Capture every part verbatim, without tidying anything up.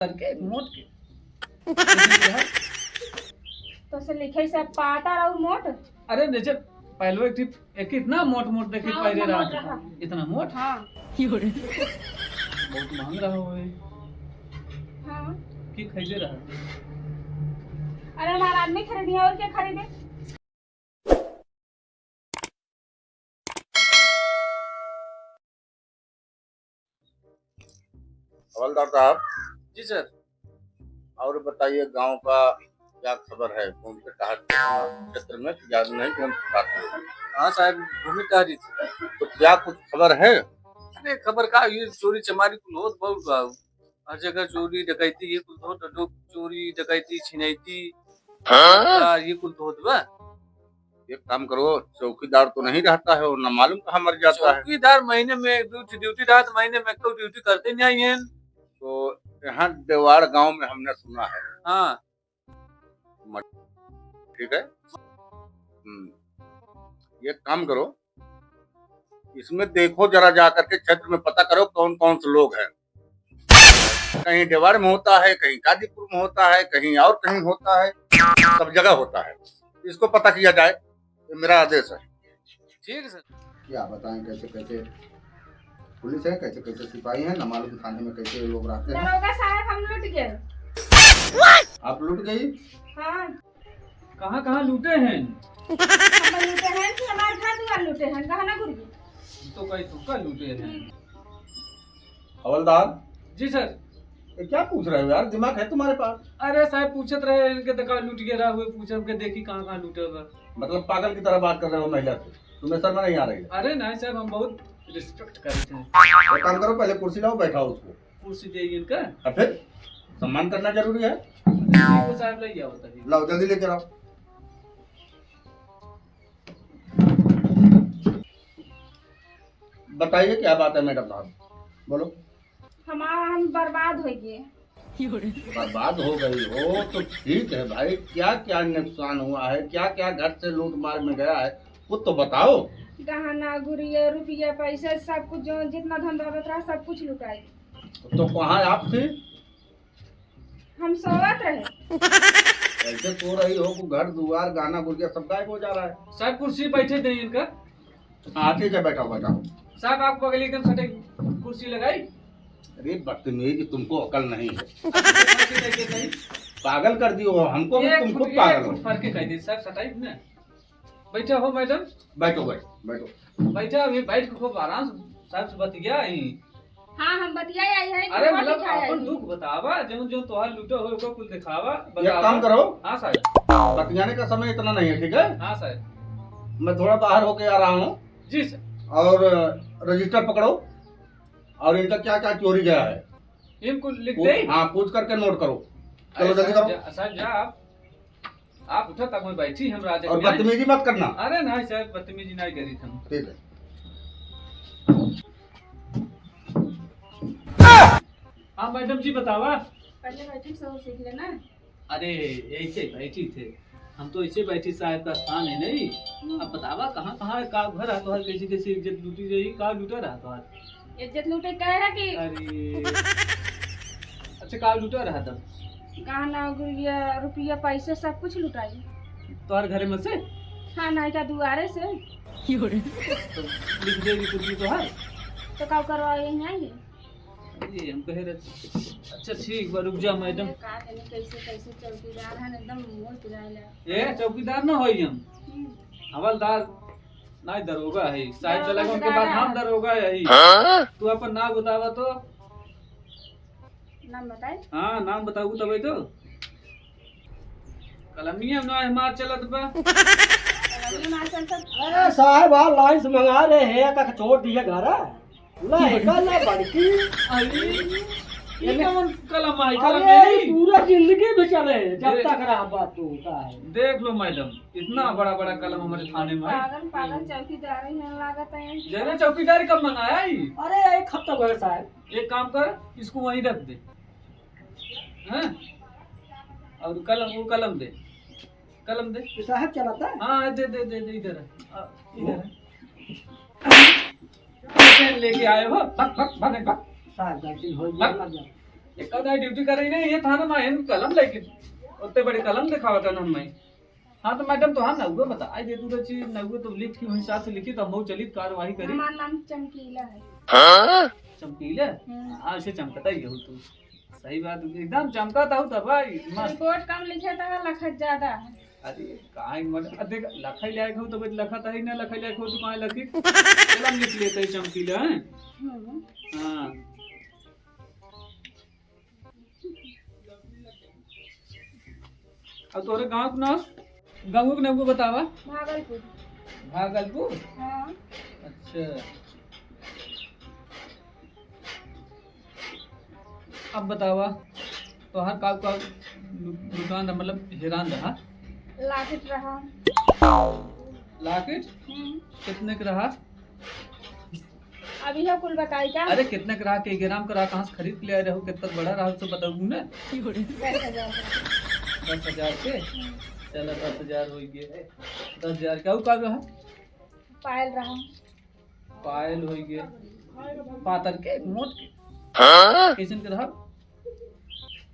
करके एक मोट के। तो से लिखे से पातर और मोट? अरे, जैसे पहले एक ठी-, एक इतना मोट मोट देखी हाँ, पहले उतना रहा मोट था। रहा। इतना मोट? हाँ। बहुत महंग रहा हुए। हाँ। की खरीदे रहा? अरे, हमारा आदमी खरीदी और क्या खरीदे? हवलदार साहब। जी सर। और बताइए, गांव का क्या खबर है? घूम के टहल क्षेत्र में कि ज्यादा नहीं, कौन खाते हैं? हाँ साहब, घूमी टहली थी। तो क्या कुछ खबर है? अरे, खबर का, ये चोरी चमारी कुल होत बहुत बा। हर जगह चोरी डकैती, ये कुल होत, लोग चोरी डकैती छिनैती, हाँ? आ, ये कुल होत बा। एक काम करो, चौकीदार तो नहीं रहता है और न मालूम कहाँ मर जाता है। चौकीदार महीने में एक दो ड्यूटी रहत, महीने में एक तो ड्यूटी करते नहीं आई हैं। तो यहाँ देवाड़ गांव में हमने सुना है। हाँ। मर-, ठीक है। हम्म। एक काम करो, इसमें देखो जरा, जा करके क्षेत्र में पता करो कौन कौन से लोग हैं। कहीं देवाड़ में होता है, कहीं कादीपुर में होता है, कहीं और कहीं होता है, सब जगह होता है। इसको पता किया जाए, ये मेरा आदेश है। ठीक है सर। क्या बताएं, कैसे कैसे पुलिस है, कैसे कैसे सिपाही हैं, न मालूम थाने में कैसे लोग रहते हैं। दरोगा साहब, हम लूट गए। आप लूट गई? हाँ। कहाँ कहाँ लूटे हैं? हम लूटे हैं कि हमारे घर दुआर लूटे हैं, गहना गुरिया। तो कहीं थोका लूटे हैं। हवलदार। जी सर। ये क्या पूछ रहे हो यार, दिमाग है तुम्हारे पास? अरे साहब, पूछत रहे इनके, देखा लूट गया रहा हुए, पूछे उनके, देखी कहाँ कहाँ लूटे बा। मतलब पागल की तरह बात कर रहे हो महिला से, तुम्हें शर्म नहीं आ रही है? अरे नहीं साहब, हम बहुत रिस्पेक्ट करते हैं। एक काम करो, पहले कुर्सी लाओ, बैठाओ उसको। कुर्सी दे इनका। अब फिर सम्मान करना जरूरी है। ठीक है साहब, ले आओ तभी। लाओ, जल्दी लेकर आओ। बताइए, क्या बात है मैडम साहब, बोलो। हमारा, हम बर्बाद हो गए। बर्बाद हो गई हो तो ठीक है भाई, क्या क्या नुकसान हुआ है, क्या क्या घर से लूट मार में गया है, कुछ तो बताओ। गहना गुरिया, रुपया, पैसा, सब कुछ, जो जितना धन दौलत रहा, सब कुछ लुटाई। तो कहाँ आप थी? हम सोवत रहे। ऐसे सो रही हो कि घर दुआर, गहना गुरिया सब गायब हो जा रहा है। साहब, कुर्सी बैठे दे इनका। हाँ, ठीक है, बैठाओ, बैठाओ। साहब, आप बगल एकदम सटे कुर्सी लगाई। अरे बदतमीज, तुमको अकल नहीं है। अच्छा, तो फर्क कैसे कही? पागल कर दियो हो हमको भी, एक तुम फुट, खुद पागल एक हो। फुट फर्क कह दे साहब, सटाई ना। बैठा हो मैडम। बैठो, बैठो, बैठो। बैठा, अभी बैठ के खूब आराम से साहब से बतिया ही। हाँ, हम बतिया आई है, अरे, मतलब, अपन दुख बतावा, जौन, जौन तोहार लूटो हो, ओको कुल दिखावा, एक बतावा। काम करो। हाँ, साहब। बतियाने का समय इतना नहीं है, ठीक है? हाँ, साहब। मैं थोड़ा बाहर होके आ रहा हूँ। जी, सर। और रजिस्टर पकड़ो और इनका क्या क्या चोरी गया है, इनको लिख पूछ, दे। हाँ, पूछ करके नोट करो। चलो, अरे, जल्दी साहब, करो। जा, साहब, जा आप। आप उठा, तब मैं बैठी, हम राजा और के बदतमीजी मत करना। अरे नहीं सर, बदतमीजी नहीं करी थी हम। ठीक है। हाँ मैडम जी, बतावा। पहले बैठी, सब सीख लेना। अरे, ऐसे बैठी थे, हम तो ऐसे बैठी, साहब का स्थान है नहीं। हम्म। अब बतावा, कहाँ कहाँ का घर है तोहर, कैसे कैसे इज्जत लूटी रही, का लूटा रहा तोहर? इज्जत लूटे का है कि अरे। अच्छा, का लूटा रहा तब? गहना, गुरिया, रुपया, पैसे सब कुछ लुटाई। तोहर घरे में से? हाँ, नहीं का दुआरे से। तो लिख दे रही कुछ तो है। तो का करवा यहीं आएंगे? ये हम कहे रहे। अच्छा, ठीक बा, रुक जा मैडम। अरे, का जाने कैसे, कैसे चौकीदार है, एकदम मुंह पिराए ला। ए, चौकीदार ना होई हम। हम्म। हवलदार, नहीं, दरोगा है। साहब चला गया, उनके बाद हम दरोगा है। हाँ? तू अपन नाम बतावा तो। नाम बताए? हाँ, नाम बताऊ तबे तो। कलमिया ना हमार चलत बा। कलमिया ना चलत। अरे साहब, आप लाइन से मंगा रहे हैं, का छोड़ दिया घर है? ना एका, ना बड़की। अरे, ये एमे कौन कलम आई? कलम अरे, यही? पूरा जिंदगी भी चले, जब ए, तक रहा बात तू का है। देख लो मैडम, इतना बड़ा बड़ा कलम हमारे थाने में है। पागल, पागल चौकीदार ही हैं लागत है। जरे चौकीदार कब मंगाया ही? अरे, एक हफ्ता हो गया साहब। एक काम कर, इसको वहीं रख दे। हैं? और कलम, वो कलम दे, कलम दे। ये साहब चलाता है? हाँ, दे, दे, दे, दे, इधर है। आ, इधर है। पेन लेके आए हो, भाग, भाग, भाग, भाग। साहब, गलती हो गई, भाग। मर जाओ। एक आधा ड्यूटी करे ना, ये थाना मा एन कलम लेके, उतने बड़े कलम दिखावत हन हमें। हाँ, तो मैडम, तो हाँ, नउवे बताइ दे तू, तो चीज नउवे तो लिख के वही हिसाब से लिखी, तो हम चली कार्रवाई करी। हमार नाम चमकीला है। चमकीला? हम्म। हाँ, ऐसे चमकता ही हो तू। सही बात, एकदम चमकत हो तब भाई, मस्त। रिपोर्ट कम लिखे तो लखत ज्यादा है। अरे, काहे मत, अब देख, लखई लायक हो तो भाई लखत है ना, लखई लायक हो तो काहे लखी? चल, हम लिख लेते हैं चमकीला, हैं? हम्म। हाँ। अब तोरे गाँव के नाम, गाँव के नाम को बतावा। भागलपुर। भागलपुर? हाँ। अच्छा। अब बतावा, तोहार का, का दु-, दुकान रहा, मतलब हेरान रहा? लाकेट रहा। लाकेट? हम्म। कितने के रहा? अब यह कुल बताई का? अरे, कितने के रहा, के ग्राम के रहा, कहाँ से खरीद के ले आए रहो, कितना बड़ा रहा, उससे बताऊ ना। दस हजार का। दस हजार के? हम्म। चला, दस हजार हो गए। दस हजार के, और का रहा? पायल रहा। पायल होइ गए, पातर के, मोट के। हाँ? कैसन के रहा?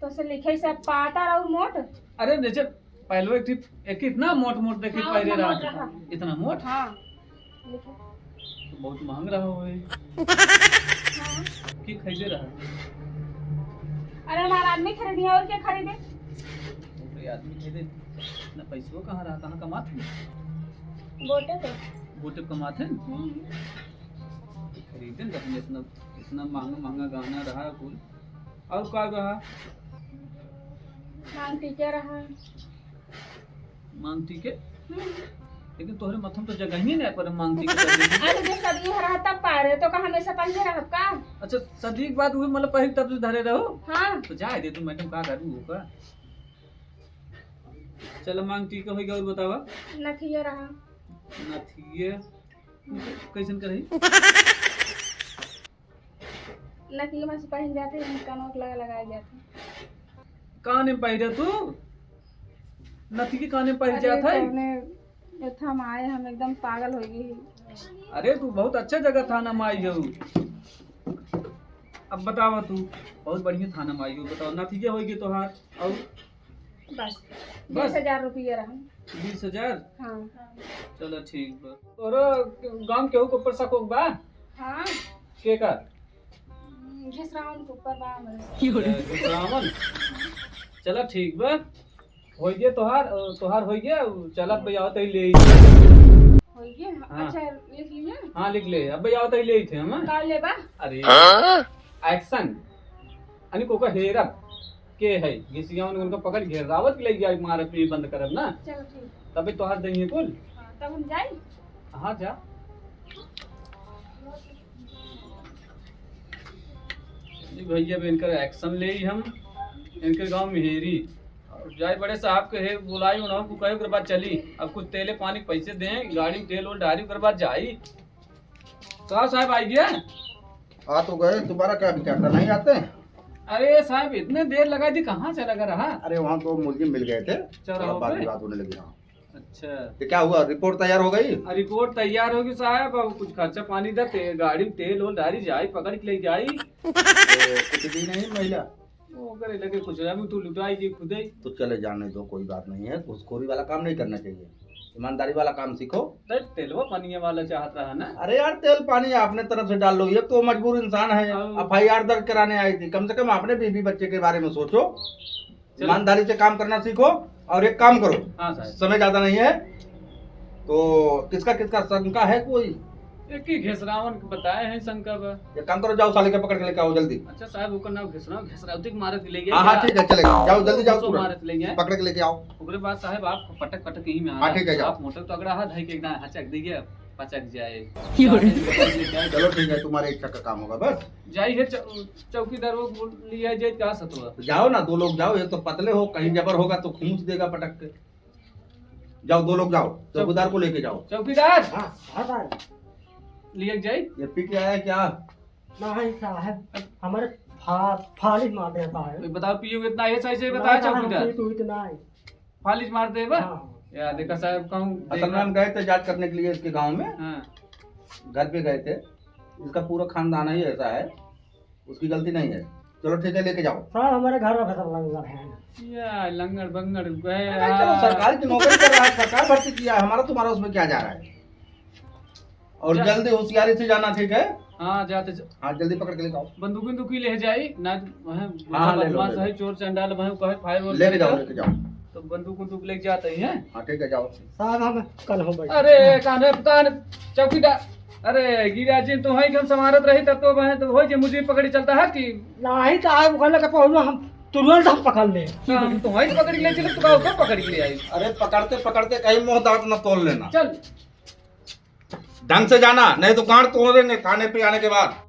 तो से लिखे से पातर और मोट? अरे जैसे पहलवा एक ठी-, एक इतना मोट मोट देखी हाँ, पहले उतना रहा मोट था। रहा। इतना मोट? हाँ, लिखे। तो बहुत महंग रहा होए। हाँ। की खरीदे रहा? अरे हमारा आदमी खरीदी और क्या खरीदे? ओकरे आदमी खरीदे। इतना पैसवा कहाँ रहा, कहाँ कमात है? बोटे तो। बोटे कमात है? हम्म। खरीदे न, इतना, इतना महंगा, महंगा गहना रहा कुल। और का रहा? मांग टीका रहा। मांग टीके? हम्म। लेकिन तोहरे माथा में तो जगह ही नहीं पर मांग टीके कर देती। अरे, जब सदिये रहा तब पारे, तो का हमेशा पहिरे रहब का? अच्छा, सदी के बाद उहे मतलब पहिर तब से धरे रहो? हाँ। तो जाए दे तू, मैडम का करू होगा? चलो, मांग टीके होइगा और बतावा। नथिया रहा। नथिया? कैसन करही? नथिया में से पहिन जाते हैं, कानों के लगा लगाए जाते हैं। काने में पहिरे तू? नथिया काने में पहिर अरे, जात है? कौने एथा में आए, हम एकदम पागल हो गई। अरे, तू बहुत अच्छा जगह थाना में आई हो। अब बतावा तू, बहुत बढ़िया थाना में आई हो, बतावा, नथिया होइगे तोहार, और बस, बस? बीस हजार रुपया रहा। बीस हजार? हाँ। चलो, ठीक बा। तोरा गांव केहू के ऊपर शक होक बा? हाँ। के का? हम्म, घिसरावन के ऊपर बा हमरे। अच्छा, घिसरावन? चला, ठीक बा। होइगे तोहार, अ, तोहार होइगे, चला, अब आवत ही ले आई। होइगे? हाँ। अच्छा, लिख लिए? हाँ, लिख ले। अब आवत ही ले आई थे हम। का लेबा? अरे, हाँ? Action। अने कोका हेरब के है, घिसियावन उनका पकड़ घेरावत के ले जाए, मारत में बंद करब ना। चलो ठीक। तबे तोहार देंगे कुल। हाँ, तब हम जाई? हाँ, जा। जी भैया, अब इनकर action ले ही हम, इनके गांव में हेरी। और जाए बड़े साहब के हे बुलाई, उन्हों को कहे, ओकर बाद चली। अब कुछ तेले पानी के पैसे दें, गाड़ी में तेल ओल डारी, ओकर बाद जाई। साहब, साहब आई गया? आ तो गए, तुम्हारा क्या विचार था, नहीं आते? अरे साहब, इतने देर लगा दी, कहाँ चला गया रहा? अरे, वहाँ दो मुलजिम मिल गए थे, चौराहों थोड़ा बात पे? विवाद होने लगी। हाँ। अच्छा। तो क्या हुआ, रिपोर्ट तैयार हो गई? आ, रिपोर्ट तैयार होगी साहब, अब कुछ खर्चा पानी दे, ते-, गाड़ी में तेल ओल डारी जाई, पकड़ के ले जाई। तो कुछ दी नहीं महिला? वो करे लगे कुछ रहा, तू लुटाई के खुदे। तो चले जाने दो, कोई बात नहीं है, घुसखोरी वाला काम नहीं करना चाहिए, ईमानदारी वाला काम सीखो। नहीं, तेलवा पनिया वाला चाहत रहा ना। अरे यार, तेल पानी आपने तरफ से डाल लो, ये तो मजबूर इंसान है, हाँ। F I R दर्ज कराने आई थी, कम से कम आपने बीवी बच्चे के बारे में सोचो। चलो। ईमानदारी से काम करना सीखो। और एक काम करो, हाँ साहब। समय ज्यादा नहीं है, तो किसका किसका शंका है कोई? एक ही घिसरावन के बताए हैं शंका बा। एक काम करो, जाओ साले के पकड़ के लेके आओ जल्दी। अच्छा साहब, ओकर नाम घिसरावन, घिसरावती के मारत के ले गया हाँ, हाँ, क्या? ठीक है, चलेगा। जाओ, जल्दी जाओ, उसको तुरंत। मारत ले गया। पकड़ के लेके आओ। ओकरे बाद साहब, आप पटक पटक यहीं में हाँ, आना। ठीक है, जाओ। आप मोटर तो अगड़ा हाथ है कि एकदम हचक दीजिए, पचक जाए। चलो, ठीक है, तुम्हारे इच्छा का काम होगा बस। जाई है चौ-, चौकीदार वो बोल लिया जाए, कहाँ सतुआ? तो जाओ ना, दो लोग जाओ, एक तो पतले हो, कहीं जबर होगा तो खूंस देगा पटक के। जाओ, दो लोग जाओ, चौकीदार को लेके जाओ। चौकीदार! हाँ, हाँ साहब। लिया जाए? ये पी के आया क्या? नहीं साहब, हमारे फा-, फालिज मार देता है। बताओ, पियो इतना ऐसा ऐसे बताया ना, चौकीदार? पी तो इतना है। फालिज मार दे बा? हाँ। या देखा साहब, कहूँ असल में देखा। हम गए थे जांच करने के लिए इसके गांव में। हाँ। घर पे गए थे। इसका पूरा खानदान ही ऐसा है, उसकी गलती नहीं है। चलो ठीक है, लेके जाओ। साहब, हमारे घर में फंसा लंगड़ है। या लंगड़ बंगड़ गए अरे चलो, यार। सरकार की नौकरी कर रहा है, सरकार भर्ती किया है, हमारा तुम्हारा उसमें क्या जा रहा है? और जा। जल्दी होशियारी से जाना, ठीक है? हाँ, जाते ज-, हाँ, जल्दी पकड़ के लेके आओ। बंदूक वंदूक ही ले जाई, ना तो वह हाँ, हाँ, ले लो, बदमाश ले लो। है, चोर चंडाल, वह कहे फायर वोर लेके जाओ, करेगा। लेके जाओ। तो बंदूक वंदूक लेके जाते ही हैं। हाँ, ठीक है, जाओ। साहब, हम कल हो बैठे। अरे, कान है, कान, चौकीदार। अरे, गिरा जी, तो वहीं हम संभालत रही, तब तो वह तो हो जे मुझे पकड़ी चलता है कि नहीं, तो आए वो कहने के पहुँचो, हम तुरंत हम पकड़ ले। तो हम तो वहीं पकड़ के ले चले, तो का ओकर पकड़ के ले आई? अरे, पकड़ते, पकड़ते कहीं मुंह दांत न तोड़ लेना। चल। ढंग से जाना, नहीं तो गांड तोड़ देंगे थाने पे आने के बाद।